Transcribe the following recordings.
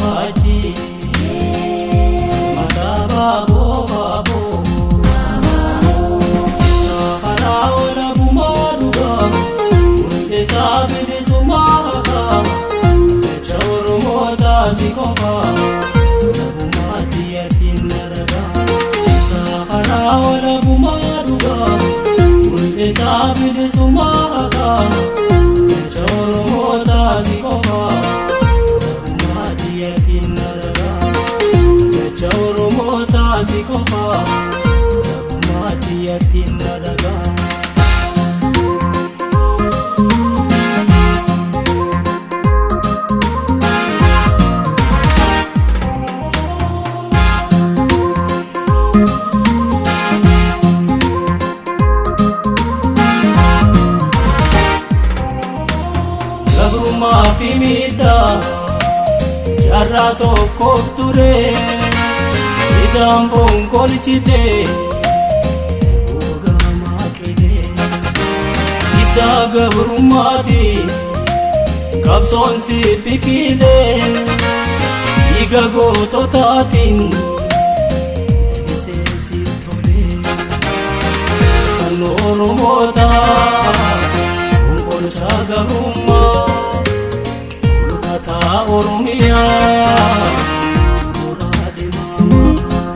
faajjii mataa baaboo baaboo karaa walabumaa dhugaa mul'isaa bilisummaa haqaa jecha Oromootaa si qofaa walabumaatti yattiin dalagaa karaa walabumaa dhugaa mul'isaa bilisummaa haqaa jecha Oromootaa si qofaa walabumaatti yattiin dalagaa jecha Oromootaa si qofaa walabumaatti yattiin dalagaa. Gabrummaa fi miidhaa jaarraa tokkoof ture hidhaan foon kolchite gogamaa qile hidhaa gabrummaati qabsoon si biqile dhiiga goototaatiin lalisee si tole kan Oromootaa Konkolchaa gabrummaa Mul'ataa Oromiyaa Mooraa Dimaamaa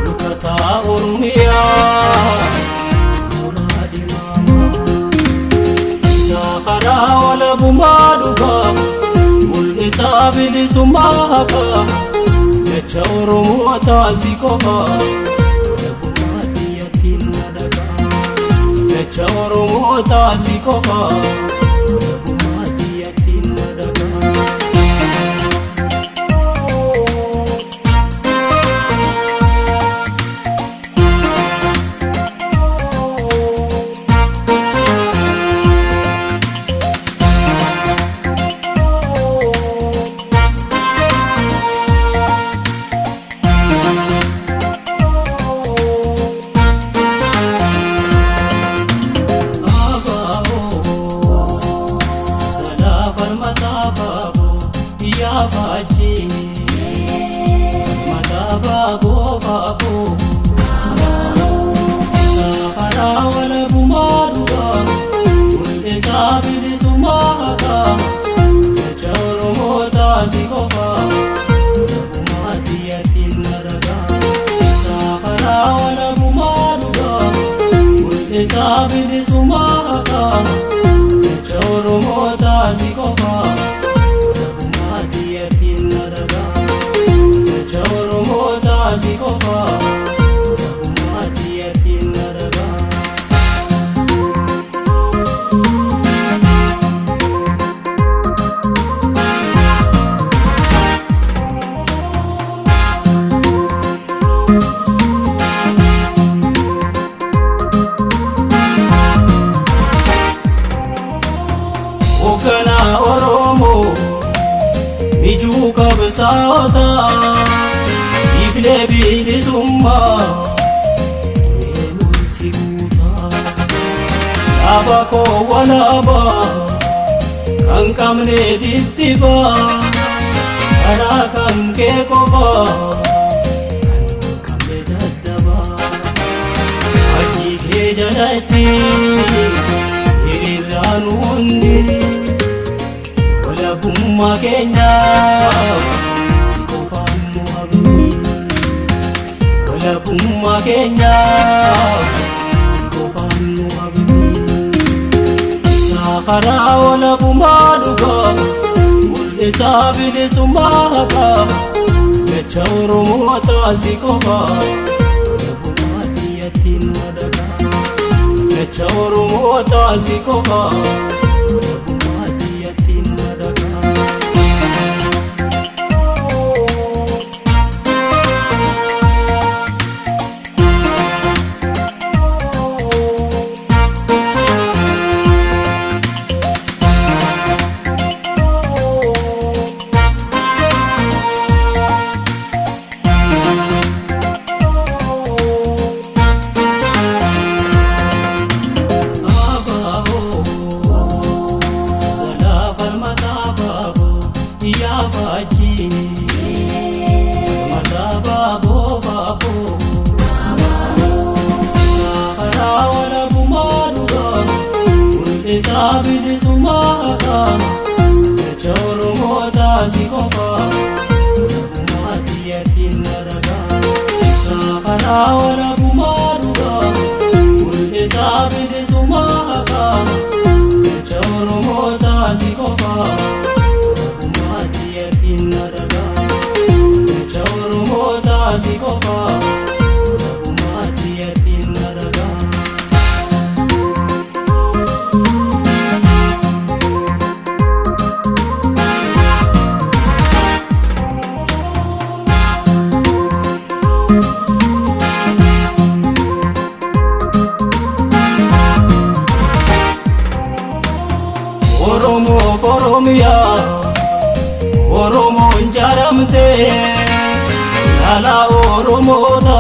Mul'ataa Oromiyaa Mooraa Dimaamaa Sakaraa walabumaa dhugaa Mul'isaa bilisummaa haqaa jecha Oromootaa si qofaa walabumaatti yattiin dalagaa jecha Oromootaa si qofaa walabumaatti yattiin dalagaa. Abaaboo salaa falmataa baaboo yaa faajjii falmataa baaboo baaboo karaa walabumaa dhugaa mul'isaa bilisummaa haqaa jecha Oromootaa si qofaa walabumaatti yattiin dalagaa karaa walabumaa dhugaa mul'isaa bilisummaa haqaa jecha Oromootaa si qofaa walabumaatti yattiin dalagaa jecha Oromootaa si qofaa walabumaatti yattiin dalagaa. Hoogganaa Oromoo mijuu qabsaa'otaa iflee bilisummaa duree murtii guutaa dhaaba koo walaabaa kan qabne dittibaa karaa kan kee qofaa kan qabne daddabaa hojii kee jalatti hiriirraan hundi walabummaa keenyaaf si qofaan nu abdi walabummaa keenyaaf si qofaan nu abdi karaa walabummaa dhugaa mul'isaa bilisummaa haqaa jecha Oromootaa si qofaa walabumaatti yattiin dalagaa jecha Oromootaa si qofaa walabumaatti yattiin dalagaa. Abaaboo si qofa, walabummaa biyyattiin na ragaa. Ibsaa karaa walabummaa dhugaa, mul'isaa bilisummaa haqaa, jecha Oromootaa si qofa, walabummaa biyyattiin na ragaa. Jecha Oromootaa si qofa, walabummaa biyyattiin na ragaa. Oromoof Oromiyaa, Oromoon jaaramtee, laalaa Oromoota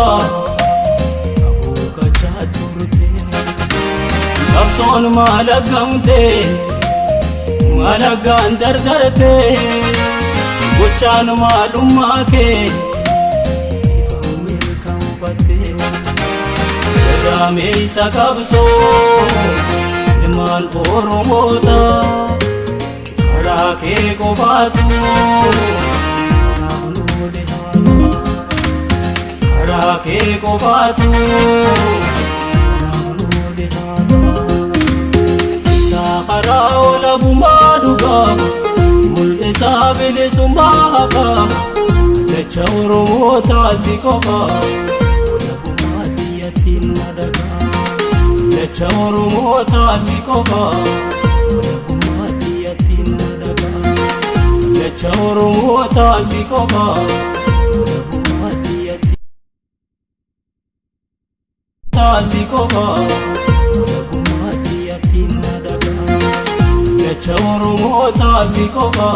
abuukachaa turte. Qabsoon maalagamte, maalagaan dardarte, gochaan maalummaa kee ifa mirkanfatte. Gadameessa qabsoo ilmaan Oromoota, karaa kee qofaatu kanaaf nu dhihaata. Karaa kee qofaatu kanaaf nu dhihaata. Isaa karaa walabummaa dhugaa, mul'isaa bilisummaa haqaa, jecha Oromootaa si qofa, walabummaa biyyattiin na dhagaa. Jecha Oromootaa si qofa, walabummaa biyyattiin na dhagaa. Jecha Oromootaa si qofa, walabummaa biyyattiin si qofa, walabummaa biyyattiin na dhagaa. Jecha Oromootaa si qofa.